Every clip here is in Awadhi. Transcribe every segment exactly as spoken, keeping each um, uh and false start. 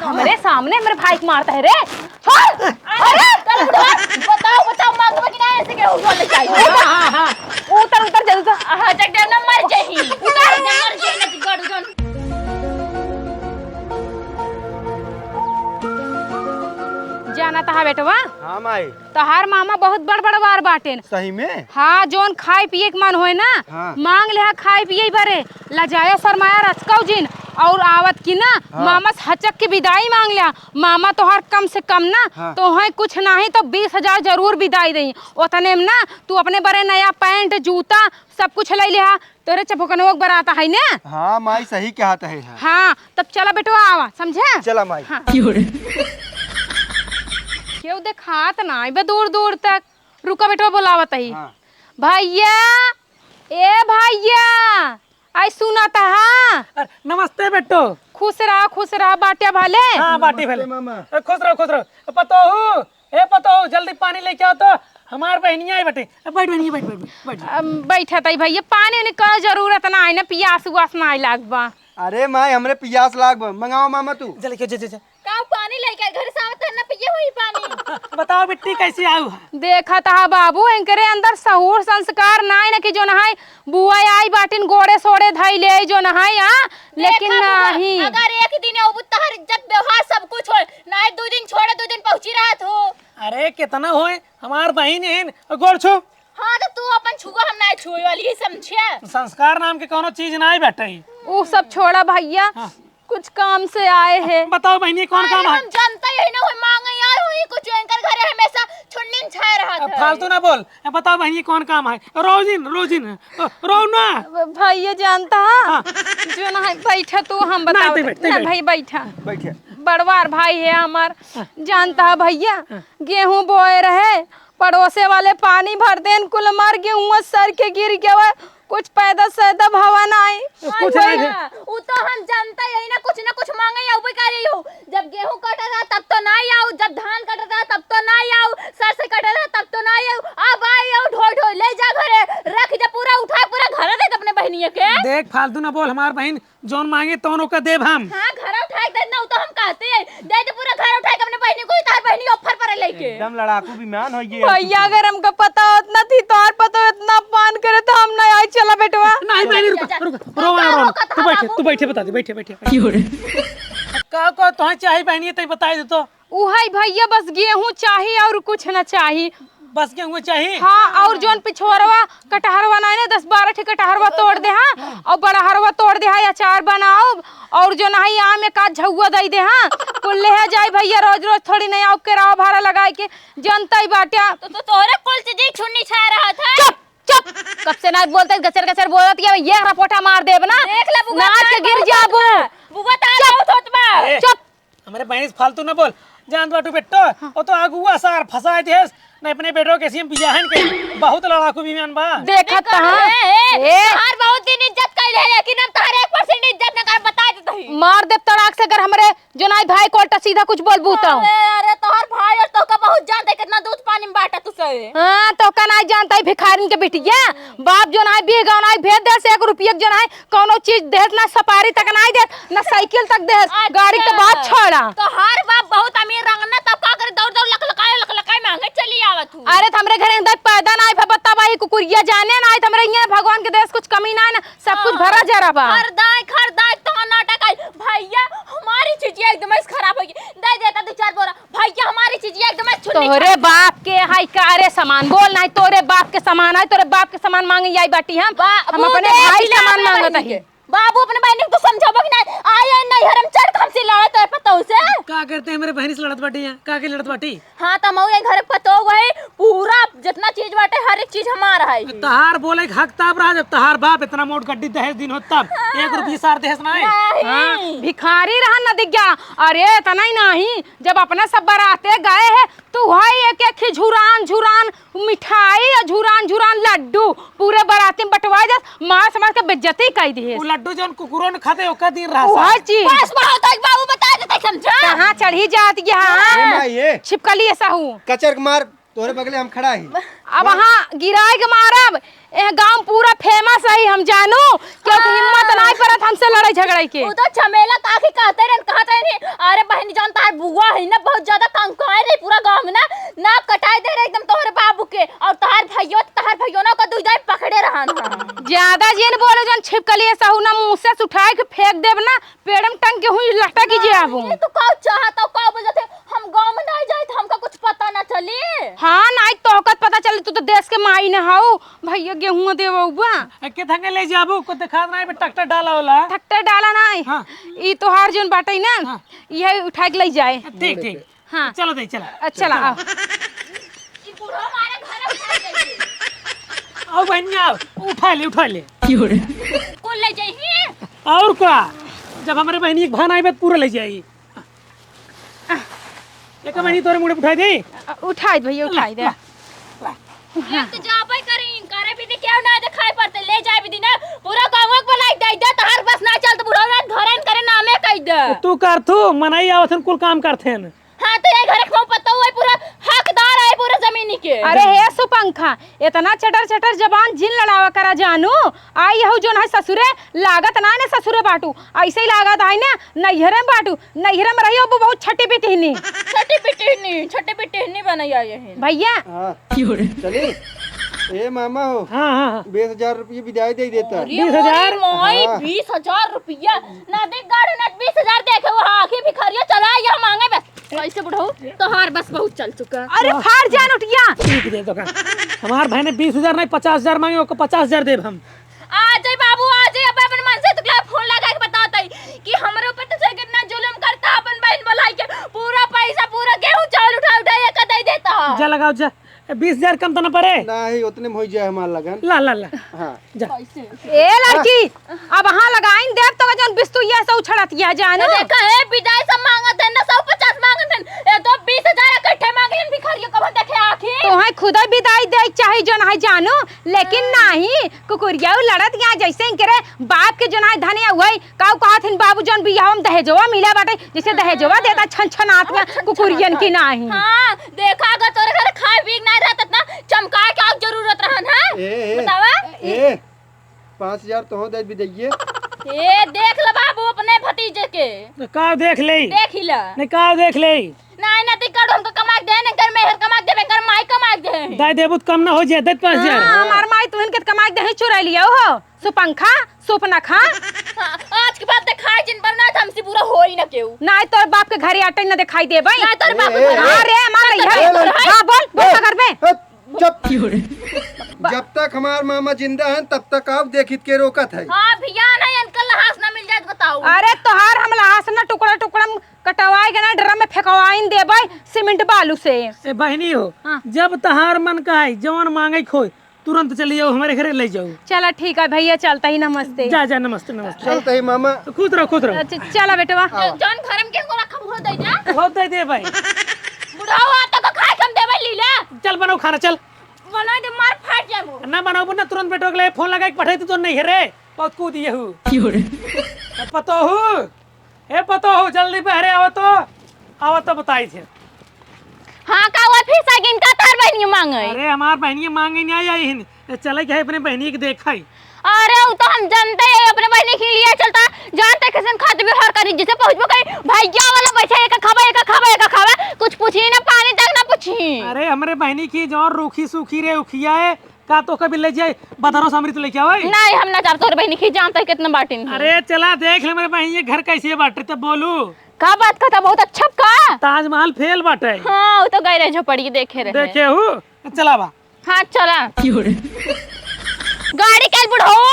हमरे सामने हमरे भाई के मारता है रे। छोड़। अरे, चल बुढ़वा, बताओ, बताओ, मांगबा कि ना ऐसे के उठवा ले जाई। हाँ, हाँ, हाँ। उतर, उतर, जल्दी उतर। हाँ, जग देव ना मर जाही। उतर, मर जाही ना, तू गड़ जन। जाना तहा बेटवा। हाँ माई। तोहार मामा बहुत बड़ बड़वार बाटेन। सही में? हाँ, जौन खाए पिए के मन होए ना, हाँ। मांग लेहा खाए पिए बरे, लजाया शरमाया रचकौ जिन, और आवत की ना, हाँ। मामा से हचक के बिदाई मांग लेहा। मामा तोहार कम से कम ना, हाँ। तोहे कुछ नाही तो बीस हजार जरूर बिदाई देई। ओतने में ना तू अपने बरे नया पैंट, जूता, सब कुछ लइ लेहा। तोरे चपोकनवा के बरात है ना? हाँ माई, सही कहत है। हाँ। हाँ, तब चला बेटवा, आवा, समझे? चला माई। हाँ। केहू देखात नाई बा दूर दूर तक। रुका बेटवा, बोलावत ही। हाँ। भैया, ए भैया, आई सुनत हा? अरे, नमस्ते बेटो। खुश रहा, खुश रहा, बाट्या भले? हाँ, बाटी भले। नमस्ते मामा। ए, खुश रहो, खुश रहो। ए, पतोहू, ए पतोहू, जल्दी पानी लेके आओ तो, हमार बहनिया आई बटे। ए, बैठ बहनिया, बैठ, बैठ, बैठ। अम, बैठा ताई भैया, पानी उनी का जरूरत ना है ना, पियास उआस ना लाग बा। अरे माई, हमरे पियास लाग बा, मंगाओ मामा तू। जल्दी, जा, जा, जा। का पानी लेके घर से आवत है ना, पिए हुई पानी। बताओ बिट्टी, कैसी आऊ? देखत हा बाबू, इनकरे अंदर सहूर संस्कार नाई न कि जौन है बुआ आई बाटिन गोड़े सोड़े धई ले जौन है, हाँ? लेकिन देखा बुआ, नहीं। अगर एक दिन अबू तहर इज्जत व्यवहार सब कुछ होए, नाई दू दिन छोड़े दू दिन पहुँची रहत हो। अरे कितना होए, हमार बहिन है, गोड़ छू। हाँ तो तू अपन छुआ, हम नाई छुए वाली है, समझे? संस्कार नाम के कौनो चीज नाई बाटे। उ सब छोड़ा भैया, हाँ। कुछ काम से आए हैं। बताओ बहनी, कौन अरे, काम है? हम जानते ही ना, होई मांगे आए हुई कुछ, इनकर घरे हमेशा छुन्निन छाए रहा अब था। फालतू ना बोल। अब बताओ बहनी, कौन काम है? रोजिन, रोजिन, अ, रो ना। भ-, भैया जानता है? हाँ। जो ना है, बैठा तू, हम ना, बताओ। नहीं, बैठ, ना, नहीं, भाई, बैठा। बैठे। बड़वार भाई है हमार। हाँ। जानता है भैया, हाँ। गेहूं बोए रहे, पड़ोसे वाले पानी भर देन, कुल मर गेहूं सर के गिर गवा। कुछ पैदा सैदा भवा नाई। कुछ नाई है। उ तो हम जानता ही ना, कुछ ना कुछ मांगे आउबे करे हो। जब गेहूं कटत रहा तब तो नाई आउ, जब धान कटत रहा तब तो नाई आउ, सरसों कटत रहा तब तो नाई आउ। अब आई आउ ढोई ढोई ले जा घरे, रख जा पूरा, उठा पूरा घर दे दे अपने बहनिया के। देख फालतू ना बोल, हमार बहन जौन मांगे तौन ओका देब हम। हाँ, घर उठा के दे ना, उ तो हम कहते हैं, दे दे पूरा घर उठा के अपने बहनी को, तार बहनी ऑफर पर लेके। एकदम लड़ाकू विमान हो गई है भैया। अगर हमका पता होत ना थी, तोहार पता इतना अपमान करे तो हम ना आई। चला बेटवा। नहीं बहनी, रुक, रुक, रुक, रो ना, रो ना। तू बैठे, तू बैठे, बता दे, बैठे, बैठे। का, का तोहे चाही बहनी, तई बताई दे तो। उहई भैया, बस गेहूं चाही और कुछ ना चाही। बस गेहूं चाही? हाँ, और जौन पिछोरवा कटहरवा नाई ना, दस बारह ठे कटहरवा तोड़ दे, हाँ, और बड़हरवा तोड़ दे, हाँ, अचार बनाओ, और जौन है आम एक आध झउआ दे दे, हाँ, कुल लेहे जाई भैया, रोज रोज थोड़ी नहीं आओ किराया भाड़ा लगाए के, जनता ही बाट्या। तो, तो तोहरे कुल चीज ही छुन्नी छा रहा था। चुप, चुप, कब से ना बोलते, गचर गचर बोलत, ये, ये रपोटा मार देब ना, देख ले बुआ, नाच के गिर जाबू। बुआ, तार चुप। बहुत होत बा। चुप। हमरे बहिनी से फालतू न बोल। जानत बाटू बेटो, हाँ। वो तो अगुआ सार फंसाए देस, नहीं अपने बेटो के सीएम बियाहन के। बहुत लड़ाकू विमान बा। देखत देखा कहाँ? है, है। ए। तोहार बहुत दिन इज्जत कइले है, लेकिन हम तोहार एक percent इज्जत न कर, बता देत ही। मार देब तड़ाक से अगर हमरे जोनाई भाई को उल्टा सीधा कुछ बोलबू तो। अरे, अरे, तोहार भाई और तोहका बहुत जानते, कितना दूध पानी में बाटा तू से। हाँ, तोहका नाई जानता है भिखारिन के बिटिया। बाप जोनाई बीह गवनाई भेज देस, एक रुपया के जोनाई कौनो चीज देस ना, सपारी तक नाई देस, ना साइकिल तक देस, अच्छा। गाड़ी के बात छोड़ा। तोहार बाप बहुत अमीर रंगना, तब का करे, दौड़ दौड़ लक लकाए, लक लकाए मांगे चली आवत हूँ। अरे, त हमरे घरे अंदर पैदा नाई भा, बता भाई, कुकुरिया जाने नाई, त हमरे यहाँ भगवान के देस कुछ कमी नाई ना, सब कुछ हाँ। भरा जरा बा। खरदाई, खरदाई, तो नाटक आई। भैया, हमारी चीजिया एकदम से खराब होगी, दे देता दो चार बोरा। भैया, हमारी चीजिया एकदम से छुन्नी तोरे छाप। बाप के हाई का रे सामान, बोल नाई, तोरे बाप के सामान है, तोरे बाप के सामान मांगे आई बाटी हम, बा-, हम वो अपने देख भाई लिया सामान हमरे मांगत बहनी ही। के। बाबू अपने बहनी को समझाबो कि नाई? आई है नैहर में चढ़ के हमसे लड़त है पतोह से। का करते हैं मेरे बहनी से लड़त बाटी है? का के लड़त बाटी? हाँ, त मऊ ये घर पतोह गई, पूरा जितना चीज बाटे हर एक चीज हमार है। तहार बोले के हक तब रहा जब तहार बाप इतना मोट गड्डी दहेज दिन हो तब। हाँ। एक रुपया सार दहेज ना है। नहीं। हाँ, भिखारी रहा न दिग्या। अरे इतना ही नहीं, जब अपना सब बराते गए हैं तो वही एक एक ही झुरान झुरान मिठाई और झुरान झुरान लड्डू पूरे बराती में बंटवाए जात, मार समार के बेइज्जती कर दिए। वो लड्डू जौन कुकुरों ने खाते ओका दिन रहा वह सा। चीज। बस बहुत है बाबू, बता देते समझा। कहाँ चढ़ी जात ये, हाँ? ए माई, ए। छिपकली ऐसा हूँ। कचर के मार, तोरे बगले हम खड़ा ही। अब हाँ गिराए के मारब, ए गांव पूरा famous है हम जानू, क्योंकि हाँ। हिम्मत नहीं परत हमसे लड़ाई झगड़ाई के। वो तो झमेला काकी कहते रहन, कहते रहन, अरे नहीं जानता है बुआ है ना, बहुत ज्यादा कंकाए रही पूरा गांव में ना, नाक कटाई दे रहे एकदम तोहरे बाबू के। और तोहार भइयो, तोहार भइयो ना ओकर दुई दाई पकड़े रहन। ज्यादा जिन बोले, जौन छिपकली है सहू ना, मुंह से उठाए के फेंक देब ना, पेड़ में टंग के हुई लटक के जाबू। ये तो का चाहत हो, का बोल जाते, हम गांव में नहीं जाए तो हमका कुछ पता ना चली। हाँ, नहीं तो ओकर पता चली, तू तो देश के माई न हऊ। भइया गेहूं देबो बा। ए, के धंगे ले जाबू, को दिखात नहीं बे, ट्रैक्टर डाला होला। ट्रैक्टर डाला नहीं। हाँ। ई तोहार जौन बाटे ना, हाँ। यही उठा के ले जाए। ठीक, ठीक। हाँ। चलो दे, चला। अ, चला, चला। आओ। ई बूढ़ो हमारे घर उठा ले। आओ बहनिया, आओ, उठा ले, उठा ले। कौन ले जाई? और का, जब हमरे बहनी एक भान आई बे, पूरा ले जाई। एक बहनी तोरे मुड़े उठाई दे। अ, उठाई दे भइया, उठाई दे। ला, ला। एक तो जाबे करी, करे भी दे, केहू ना दिखाई पड़ते, ले जाए भी दी ना, पूरा गाँव के बुलाई दे दे, तोहार बस ना चल तो बुढ़ऊ रात घर आइन करे नामे कह दे। तू कर थू, मनई आवत हन, कुल काम करथेन। हाँ, तो ये घर के पता हुआ पूरा हकदार है पूरा जमीन के। अरे हे सुपंखा, इतना चटर चटर जबान जिन लड़ावा करा जानू, आई हऊ जौन है ससुरे, लागत ना ने ससुरे बाटू, ऐसे ही लागत है ना नैहरे में बाटू, नैहरे में रही हो बहुत छटी पिटहिनी। छटी पिटहिनी, छटी पिटहिनी बनैया यही। भइया। हाँ। चली। ए मामा हो। हाँ, हाँ, हाँ। बीस हजार रुपये विदाई दे देता। अरे बीस हजार? मोरी माई, हाँ। बीस हजार रुपया। ना देख गाड़ी ना बीस हजार देखे, वो आँखी भिखारिया चला या मांगे बस। कैसे बुढ़ऊ? तोहार बस बहुत चल चुका। अरे हाँ। फाड़ जान उठिया। ठीक दे तो का। हमार भाई ने बीस हजार नहीं, पचास हजार मांगे, ओको पचास हजार देब हम। आ जाई बाबू, आ जाई। अब अपन मन से तुकला फोन लगा के बतावत है कि हमरे ऊपर तो से कितना जुल्म करता, अपन बहन बुलाई के पूरा पैसा, पूरा गेहूं चावल उठा उठा ये का दे देता है। जा लगाओ जा। ए, बीस हजार कम तो ना पड़े? नहीं, उतने में हो जाए हमार लगन। ला, ला, ला। हाँ। जा। कैसे? ए लड़की, अब हाँ लगाइन देब तो जौन बिस्तु ये से उछड़त ये जानो। अरे कहे विदाई सब मांगत है ना, सौ पचास मांगत है, ये तो बीस हजार इकट्ठे मांगे हैं भिखारियों, कब देखे आखिर? तो है खुदा विदाई दे चाहे जौन है जानो, लेकिन हाँ। नहीं, कुकुरिया उ लड़त यहाँ जैसे इनके रे बाप के जौन है धनिया वही काऊ कहत हिन बाबू जौन बियाह में दहेजवा मिला बाटे, जैसे दहेजवा हाँ। देता छन छन आत्मा हाँ, छन छन कुकुरियन आता। की नाही। हाँ, देखा अगर तोरे घर खाए पी के नाही रहत ना, चमकाए के और जरूरत रहन है। ए, ए, बतावा? ए, पाँच हजार तो हो दे भी दइए। ए, देख ले बाबू अपने भतीजे के। तो का देख ले? देख ही ला। नहीं का देख ले? नहीं, नहीं, ती कड़ो हमको कमा के दे, नहीं कर मेहर कमा के दे, कर माई कमा के दे। दाई देबू तो कम ना हो जाए, दे पाँच हजार। हाँ, हमार माई तुहन के कमा के दे, चुरा लिया हो। सुपंखा, सुपनखा। हाँ, आज के बाद देखाई जिन पर ना, हमसे बुरा होई ना केहू। ना, तोर बाप के घरे आटे ना देखाई देबे। ना, तोर बाप ए, के ए, घरे। ए, अरे, हमार ए, लइहा। ए, हाँ, बोल, बोल, ए, पकड़ बे। ए, चुप। जब तक हमार मामा जिंदा हैं, तब तक आप देखित के रोकत है। हाँ, भैया, ना, इनका लहास ना मिल जाए, तो बताओ। अरे, तोहार हम लहास ना टुकड़ा, टुकड़ा में कटवाए के ना, ड्रम में फेंकवाइन देबे, सीमेंट बालू से। ए, बहिनी हो, हाँ। जब तहार मन का है, जवन मांगे खोए, तुरंत चली जाओ, हमरे घरे ले जाओ। चला ठीक है भैया, चलता ही, नमस्ते। जा, जा, नमस्ते, नमस्ते। चलता ही मामा। तो खुश रहो, खुश रहो। अच्छा, चला बेटवा। आओ। जौन घर में केहू रखब हो दे जा। हो दे दे भाई। बुढ़ाऊ आ तो खाए के हम देबे लीला। चल बनाओ खाना, चल। बना दे, मार फाट जाबो। ना बनाओ ना, तुरंत बेटवा के लिए फोन लगा के पठाई तू तो नहीं है रे। बहुत कूद ये हूँ। क्यों रे? पतोहू। ए पतोहू, जल्दी बहरे आवा तो, आवा तो बताई थे। हाँ, का हुआ फिर सगिन का तोर बहनिया मांगे? अरे, हमार बहनिया मांगे नहीं आई, आई हिन। ए, चले के है अपने बहनी के देखा ही। अरे, उ तो हम जानते हैं, अपने बहनी के लिए चलता, जानते कैसन खात व्यवहार करी, जिसे पहुँचबो करी, भैया वाला बैठे, एक खावा, एक खावा, एक खावा, कुछ पूछी ना, पानी तक ना पूछी। अरे, हमरे बहनी की जो रूखी सूखी रे उखिया है, का तो कभी ले जाए, बदरो सामरी तो लेके आओ, ए? नहीं, हम ना जाब तोहरे बहिनी के, जानता है कितना बाटिन है। अरे चला देख ले मेरे बहिनी, ये घर कैसे बाटे, तो बोलू। का बात कहता, बहुत अच्छा का? ताजमहल फेल बाटे। हाँ, वो तो गए रहे झोपड़ी देखे रहे। देखे हूँ, चला बा। हाँ, चला। क्यों रे? गाड़ी कल बुढ़ऊ।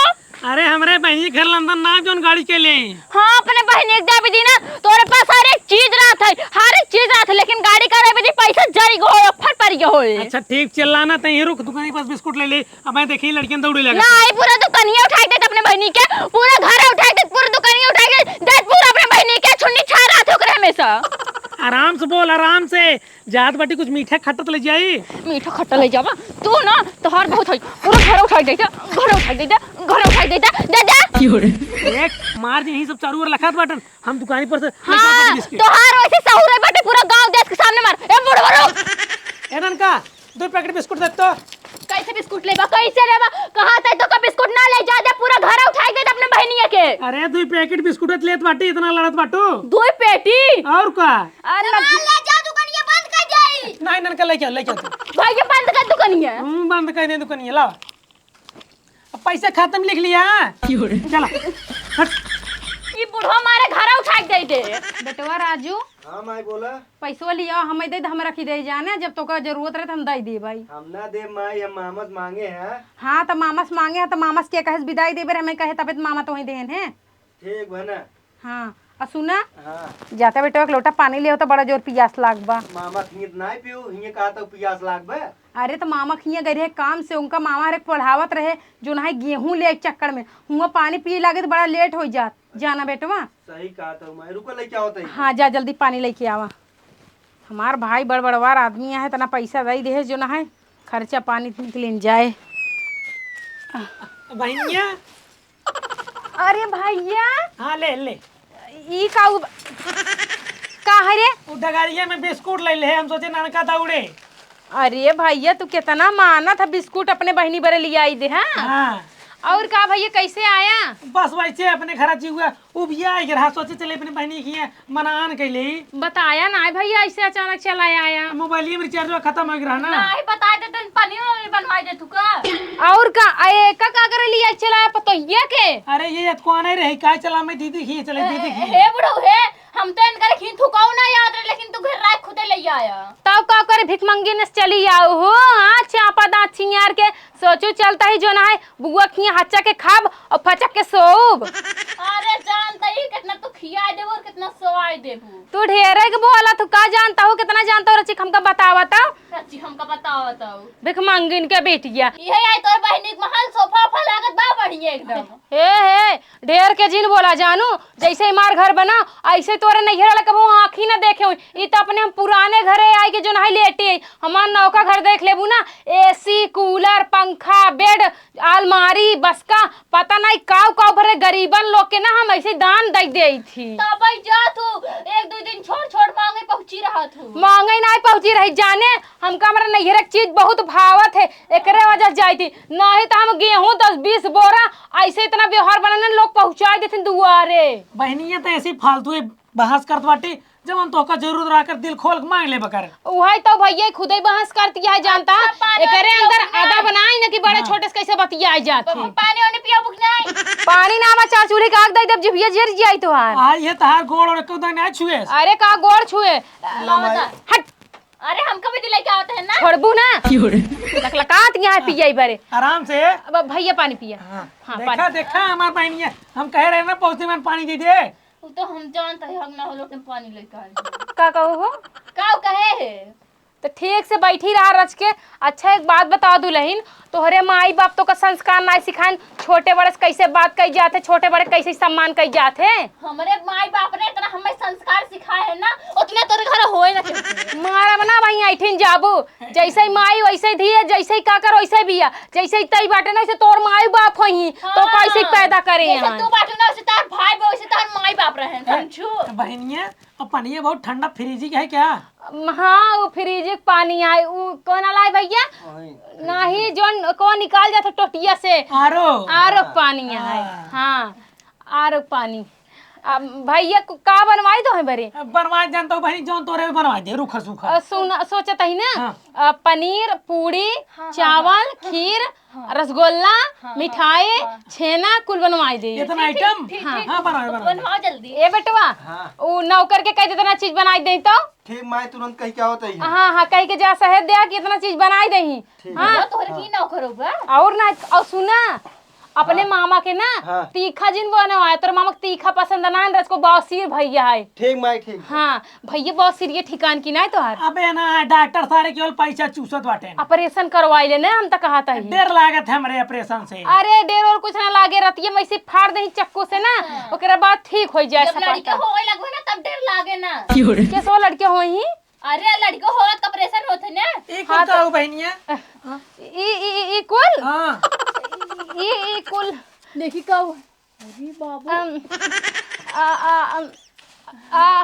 अरे हमरे बहिनी घर लंदन ना जौन गाड़ी के ले। हाँ, अपने बहिनी के देबे दी ना, तोरे पास हर एक चीज रहत है, हर एक चीज रहत है, लेकिन गाड़ी का देबे दी, पैसा जरी गो होए, फट पड़ गयो होए। अच्छा ठीक, चिल्लाना तहीं रुक, दुकानी पास बिस्कुट ले ले, अब मैं देखी लड़कियां दौड़े लगा। ना, ये पूरा दुकानिया उठा के देत अपने बहिनी के, पूरा घर उठा के देत, पूरा दुकानिया उठा के देत, पूरा अपने बहिनी के छुन्नी छा रहत है ओकरे हमेशा। आराम से बोल, आराम से। जात बाटी कुछ मीठा खट्टा तो ले जाई। मीठा खट्टा ले जावा तू ना, तोहार बहुत है। पूरा घर उठा दे दे, घर उठा दे दे, घर उठा दे दे, दे दे। एक मार जे यही सब चारू ओर लखात बाटन, हम दुकानी पर से लेके आते हाँ, बिस्किट। तोहार वैसे सहूर है बाटे पूरा गांव देश के सामने मार। ए बुढ़वा रुक। एनन का दो पैकेट बिस्कुट दे तो। कैसे बिस्कुट लेबा, कैसे लेबा? कहा था तो का बिस्कुट ना ले जा दे, पूरा घर उठा दे दे अपने बहनिया के। अरे, दुई पैकेट बिस्कुट लेत बाटी, इतना लड़त बाटू। दुई पेटी? और का? अरे, सामान ले जा, दुकानिया बंद कर जाई। नहीं, ननका, लेके आओ, लेके आओ तू। भैया, बंद कर दुकानिया। हम बंद कर दे दुकानिया, लाओ। अब पैसा खाता में लिख लिया। चला, हट। ई बुढ़वा मारे घरा उठा के दे दे। बेटवा राजू। हाँ माई, बोला। पैसवा लिया, हम दे दे, हम रखी दे जाने, जब तोका जरूरत रहे तो हम दे दे भाई। हम ना दे माई, हम मामा से मांगे हैं। हाँ, तो मामा से मांगे हैं, तो मामा से के कहे से विदाई देबे रहे, हमें कहे तबे तो मामा तो वहीं देन है। ठीक बा ना। हाँ, आ सुना। हाँ। जाता बेटवा एक लोटा पानी ले, तो बड़ा जोर पियास लाग बा। मामा खिए तो नाई पीऊ, हिए कहा तो पियास लाग बा। अरे, तो मामा खिए गए रहे काम से, उनका मामा हरे पढ़ावत रहे, जो ना है गेहूं ले एक चक्कर में, हुआ पानी पिए लागे तो बड़ा लेट हो जात। जाना बेटवा। सही कहा तो मैं, रुको, लेके आओ तई। हाँ, जा जल्दी पानी लेके आवा। हमार भाई बड़ बड़वार आदमी है, इतना पैसा दे दे, जो ना है खर्चा पानी निकलिन जाए। बहिनिया। अरे भैया। हाँ, ले, ले। ई का उ-, का है रे? उ डगरिया में बिस्कुट ले ले, हम सोचे ननका दौड़े। अरे भैया, तू कितना मानत है, बिस्कुट अपने बहिनी बरे लियाई दे, हाँ? हाँ। और का भैया, कैसे आया? बस वैसे अपने घर जी हुआ, उबिया आई रहा, सोचे चले अपने बहिनी की है, मनान के लिए। बताया ना भैया, ऐसे अचानक चला आया। मोबाइल में रिचार्ज खत्म हो गया ना। नहीं, बता दे, तन पनीर वनीर बनवाई दे तू का? और का, ए, का, का करे लिया चला पतोहिया के? अरे, ये याद कौन है रे? का चला मैं दीदी की, चले दीदी की। हे बुढ़ऊ, हे, हम तो इनकर खींच थुकाऊ ना याद रहे, लेकिन तू घर रात खुदे ले आया। तब का करे, भिखमंगी ने चली आऊ हो, हाँ, चापा दाँत छियार के, सोचू चलता ही जो ना है, बुआ खिया हच्चा के खाब और फचक के सोऊब। अरे जानता ही कितना तू खिया देबू और कितना सोआई देबू। तू ढेरे के बोला, तू का जानता हो, कितना जानता हो, रचिक हमका बतावा तो। रचिक हमका बतावा तो। भिखमंगिन के बेटिया। इहे आई तोर बहिनी के महल, सोफा ओफा लागत बा बढ़िया एकदम। हे, हे, ढेर के जिन बोला जानू, जैसे हमार घर बना, ऐसे तोरे नैहर वाला कबो आँखी ना देखे होई। ई तो अपने हम पुराने घरे आई के जो ना है लेटी आई। हमार नौका घर देख लेबू ना, एसी, कूलर, पंखा, बेड, अलमारी, बसका, पता नहीं काऊ काऊ भरे गरीबन लोग के ना हम ऐसे दान दे देई थी। तब जा तू एक दो दिन छोड़ छोड़ मांगे पहुंची रहा तू। मांगे नहीं पहुंची रही जाने, हमका हमरा नैहर के चीज बहुत भावत है, एकरे वजह से जाई थी, नहीं तो हम गेहूं दस बीस बोरा ऐसे इतना व्यवहार बनाने लोग पहुंचाई देथिन दुआरे। बहनिया तो ऐसी फालतू ही बहस करत बाटी, जवन तोहका जरूरत रहा कर दिल खोल के मांग लेबा कर। उहई तो भैया खुदे बहस करती है जानता, अच्छा, पानी एकरे वानी अंदर पियाबू कि अदब नहीं? नाई न कि बड़े हाँ। छोटे से कैसे बतियाई जात तो है। हम पानी वानी पियाबू कि नहीं? पानी ना, हम चार चूल्ही का आग दे देब, जिभिया जर जाई तोहार। आ, ये तहार गोड़ और एको दाने ना छुए। अरे का गोड़ छुए? ला माई। हट। अरे, हमका भी दिलाई के आवत है ना। छोड़बू ना। क्यों रे? लकलकात यहाँ हाँ। पियाई बारे। आराम से। अब भैया पानी पिया। हाँ। हाँ, देखा, पानी। देखा हमार बहनिया, हम कहे रहे ना पौधे में पानी दे दे। उ तो हम जानत है, हक ना हो लोटे पानी लेके आई। का कहो हो? का कहे है? तो ठीक से बैठी रहा रच के। अच्छा, एक बात बताओ दुल्हन, तोहरे माई बाप तोका संस्कार नाई सिखाएन, छोटे बड़े से कैसे बात कही जात है, छोटे बड़े कैसे सम्मान कही जात है? हमरे माई बाप ने इतना हमें संस्कार सिखाए है ना, उतने तोरे घर होए ना चाहते। मारा बना भाई, ऐठिन जाबू, जैसे ही माई वैसे ही धी है, जैसे ही काकर वैसे ही बिया, जैसे ही तई बाटे ना, वैसे तोर माई बाप होई, तो हाँ। कैसे पैदा करे जैसे यहाँ? तू बाटे ना, वैसे तार भाई बा, वैसे तार माई बाप रहे, समझू? बहनिया, अब पानी बहुत ठंडा फ्रिज है क्या? अम, हाँ, वो फ्रिज के पानी आए, वो कौन वाला है भैया? वही, नहीं, जोन कौन निकाल जाता टोटिया से? आरो। आरो हाँ। पानी है, हाँ। हाँ, आरो पानी। अब भैया को का बनवाई दो है बरे? अब बनवाई जानता हूँ बहनी, जोन तोरे भी बनवाई दे, रूखा सूखा। अ, सुन, सोचत ही ना, हाँ। अ, पनीर, पूड़ी, हाँ, हाँ, चावल, हाँ। खीर, हाँ। रसगुल्ला, हाँ, हाँ, मिठाई, हाँ। छेना, कुल बनवाई दे। इतना ठीक, आइटम? ठीक, ठीक, हाँ। ठीक। हाँ, बनाओ, बनाओ। बनवाओ जल्दी। ए बेटवा, हाँ। उ नौकर के कह दे इतना चीज बनाई दे तो। ठीक माई, तुरंत कह के आवत है। हाँ, हाँ, कह के जा शहर दे कि इतना चीज बनाई दे। ठीक हाँ। है। तोहरे हाँ। की नौकर होगा? और ना, और सुना, अपने हाँ। मामा के ना हाँ। तीखा जिन बनवाए, तोर मामा के तीखा पसंद ना है, रच को बवासीर भैया है। ठीक माई, ठीक। हाँ, भैया बवासीर ये ठिकान की ना है तोहार। अबे ना, डॉक्टर सारे केवल पैसा चूसत बाटे। ऑपरेशन करवाई ले ना, हम तो कहत ही। डर लागत है हमरे ऑपरेशन से। अरे डर और कुछ ना लागे, रतिये में ऐसे फाड़ दे चक्कू से ना, हाँ। ओकरे बाद ठीक हो जाए जब लड़के सपाटा। होए लगबे ना, तब डर लागे ना। क्यों रे? कैसे वो लड़के होई? अरे लड़के होत का ऑपरेशन होत है ना। एक हाँ, कुल तो तो बहनिया। ई, ई, ई, ई कुल? हाँ। ई, ई कुल। देखी का हुआ? अरे बाबू। अम, आ, आ, अम, आ,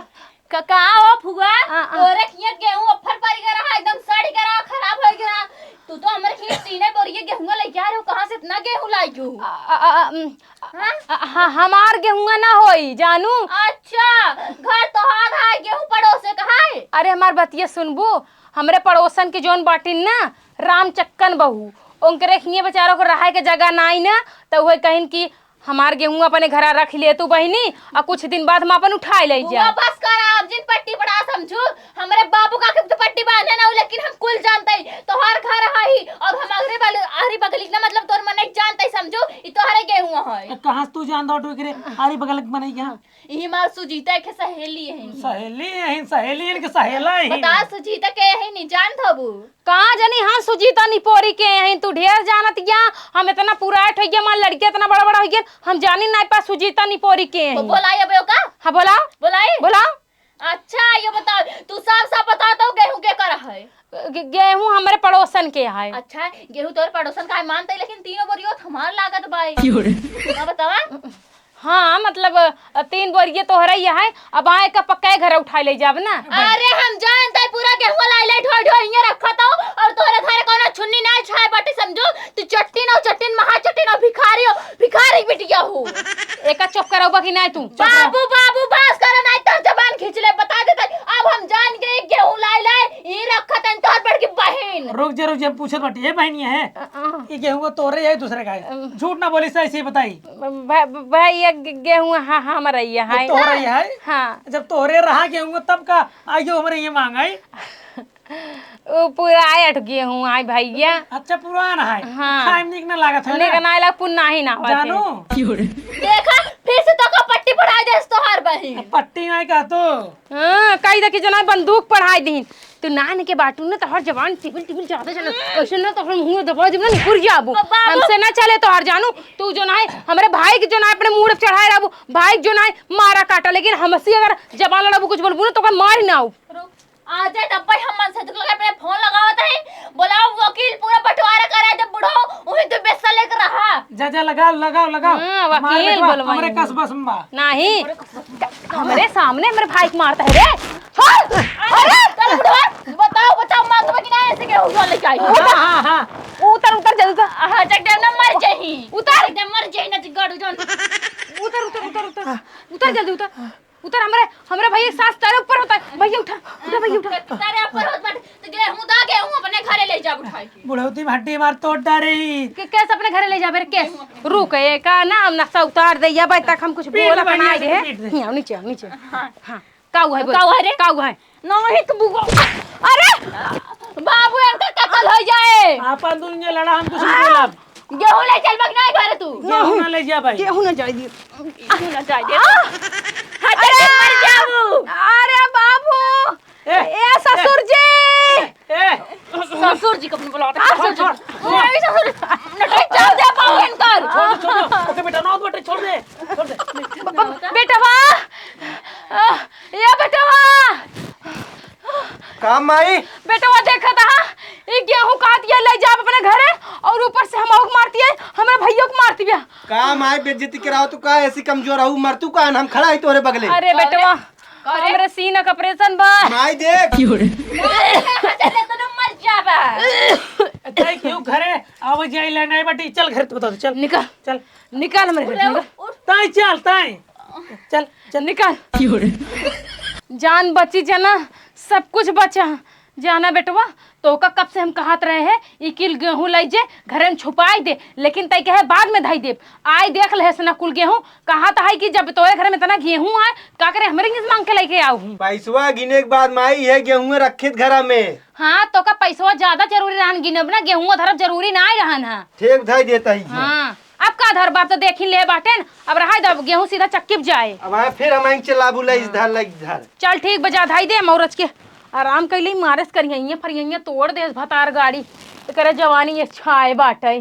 का, का हो फुआ? आ, आ। तोरे खियत गेहूं अफर पड़ गया रहा, एकदम सड़ गया रहा, खराब हो गया रहा। तू तो हमरे खियत तीने बोरिये गेहूं लेके आ रहे हो, कहाँ से इतना गेहूं लाई हो? आ, आ, आ, अम, हाँ? अ, ह-, हमार गेहुआ ना होई, जानू। अच्छा, घर तोहार है, गेहूं पड़ोसे का है? अरे, हमार बतिया सुनबू, हमरे पड़ोसन के जौन बाटिन ना, राम चक्कन बहू, उनकरे हिये बेचारों के रहे के जगह नाई ना, त उहे कहिन कि हमार गेहूं अपने घरा रख ले तू बहिनी, और कुछ दिन बाद हम अपन उठाए ले जा। बस कर, आप जिन पट्टी पड़ा समझू, हमरे बाबू का के तो पट्टी बांधे ना हो, लेकिन हम कुल जानते ही तोहार घर है ही, और हम अगरे बल-, अगरी बगली ना, मतलब तोर मन जानते ही समझू, ई तोहरे गेहूं है। ए, कहाँ से तू जान दो टोकरे? अरे बगल के मनई यहाँ। ई हमार सुजीता के सहेली है। सहेली है, सहेली इनके सहेला है। बता सुजीता के है नहीं जान धोबू। कहाँ जानी हम सुजीता निपोरी के हैं, तू ढेर जानत या। हम इतना पुराट हो गया, हमार लड़के इतना बड़ा बड़ा हो गया, हम जानी ना पा सुजीता निपोरी के हैं। तो बोलाई अब का? हाँ बोलाओ। बोलाई? बोलाओ। अच्छा, ये बताओ, तू साफ साफ बता दो, गेहूं के कर है? गे-, गेहूं हमरे पड़ोसन के है। अच्छा, गेहूं तोर पड़ोसन का है मानते, लेकिन तीनों बोरियो तो हमार लागत बाई। क्यों रे? हाँ, बतावा। हाँ, मतलब, अ, तीन बोरिये तोहरे ही है, अब आए का पक्का घर उठाए ले जाब ना। अरे, हम जानते पूरा गेहूं लाई लाई ढोई ढोई हियां रखत हो, और तोहरे घर कोनो छुन्नी ना छाए बाटे समझू, तू चट्टी ना चट्टी, महा चट्टी ना भिखारी हो, भिखारी बिटिया हो। एका चुप कराउबा कि नाय तू? बाबू, बाबू, बस करो, नाय तोर जबान खींच ले, बता देता। अब हम जान गए, गेहूं लाई लाई, ई रखत है तोहर बड़की बहिन। रुक जा, रुक जा, हम पूछत बाटी, ए बहिन, ये है? अ, अ। ये गेहूं तोरे है, दूसरे का है? अम। झूठ ना बोली, सही सही बताई। भ-, भ-, भाई, ये गे-, गेहूं हा-, हमरे ये ये है। तोहरे ये है? हाँ। जब तोहरे रहा गेहूं, तब का आइयो हमरे ये मांग आई? उ पुरायट गेहूं है भैया। अच्छा, पुरान है। हाँ। खाए में नीक ना लागत है नीक ना? ना लाग, पुन्ना ही ना होते। जानू। देखा, फिर से तो का पट्टी पढ़ाई देस तोहार बहिन। पट्टी नहीं कह तू। हाँ, कही देखी जना बंदूक पढ़ाई दीन। तू नान के बाटू ना, तोहर जबान टिबिल टिबिल ज्यादा चले। ऐसे ना तोहर मुंह दबा देब ना, निकुर जाबू। बाबू। हमसे ना चले तोहर जानू। तू जो ना है, हमरे भाई के जो ना है, अपने मूड़ पे चढ़ाए रहबू। भाई के जो ना है, मारा काटा, लेकिन हमसे अगर जबान लड़ाबू, कुछ बोलबू ना, तो ओकर मारी ना आऊ। रुक, आ जाए तब भाई हम मन से दुख लगा, अपने फोन लगावत है, बोलाओ वकील, पूरा बंटवारा कराए दे बुढ़ऊ, वही तो बेसा लेके रहा। जा, जा, लगाओ, लगाओ, लगाओ। हाँ, हमारे वकील बेटवा बोलवाई हमरे है। कस्बा में बा। नहीं, हमरे सामने हमरे भाई के मारता है रे। हाँ, अरे, अरे, चल बुढ़वा, बताओ, बताओ, मांग में कि ना ऐसे के उठा ले जाए। हाँ, हाँ, हाँ। उतर, उतर, जल्दी उतर। हाँ, जग देव ना मर जाही। उतर। जग देव मर जाही ना, गड़ जन। उतर, उतर, उतर, उतर। उतर, जल्दी उतर। उतर, हमरे, हमरे भैया के सास तारे ऊपर होता है। भैया उठा, उठा भैया उठा। तारे ऊपर होत बाटे, तो गेहूं दा, गेहूं अपने घरे ले जा उठाई के। बुढ़ौती में हड्डी मार तोड़ डारी। के, केस अपने घरे ले जाबे रे, केस? रुक, एका ना, हम नक्शा उतार दे, या भाई तक हम कुछ पीट बोला दे, बना बढ़िया दे। से पीट दे। हियाँ, नीचे, नीचे। हाँ। हाँ। का हुआ है, बोल। का हुआ रे? का हुआ है? नहीं तो बुआ। अरे! बाबू, इनका कत्ल हो जाए। आपन दुनिया लड़ा, हम कुछ नहीं बोलब। गेहूं ले चलबा कि नहीं घरे तू? गेहूं ना ले जा भाई। गेहूं ना जाए दियो। गेहूं ना जाए दे। आ! हट, अरे! मर जाऊ। अरे बाबू! ए, ए ससुर जी! ए! ससुर जी को अपने बुलावत है। छोड़, छोड़, छोड़। अरे ससुर, नटई चाल दे पाऊ इनकर। छोड़ दे, छोड़ दे। ओके बेटा, ना बेटा, छोड़ दे। छोड़ दे। ब-, ब-, बेटवा! आ, ए बेटवा! का माई? बेटवा देखत हा, ई गेहूं काट के ले जाब अपने घरे और ऊपर से हमहू के मारती है, हमरे भैया के मारती है। का माई बेइज्जती कराओ तू का, ऐसी कमजोर हऊ, मर तू का, हम खड़ा ही तोरे बगले। अरे बेटवा, का रे? हमरे सीना का ऑपरेशन बा। माई देख। चले तो मर जाबा। ताई क्यों घरे आवे जाए ले नहीं बटी, चल घर तो बता दे, चल। निकल। चल। निकल हमरे घर, निकल। ताई चल, ताई। चल, चल। निकल। जान बची जना, सब कुछ बचा। जाना बेटवा, तोका कब से हम कहत रहे हैं, ई किल गेहूं लाई जे, घरे में छुपाई दे, लेकिन तई कहे बाद में धई देब। आई देख ले हसना कुल गेहूं, कहत है कि जब तोरे घर में इतना गेहूं है, का करे हमरे हियां से मांग के लेके आऊ हूँ। पैसवा गिने के बाद माई, ये गेहूं रखित घरा में। हाँ, तोका पैसवा ज्यादा जरूरी रहन, गिनब ना, गेहूं धरब जरूरी ना रहन है। ठीक धई देता ही। हाँ, अब का धर बाप तो देखी ले बाटेन, अब रहा दब गेहूं सीधा चक्की पे जाए। अब आए फिर हम आइन चलाबू लाई धर, लाई धर। चल ठीक बजा धाई दे, मौरज के आराम कैले मारस करिया, फरिया तोड़ देस भतार गाड़ी, एकरे जवानी ये छाए बाटे।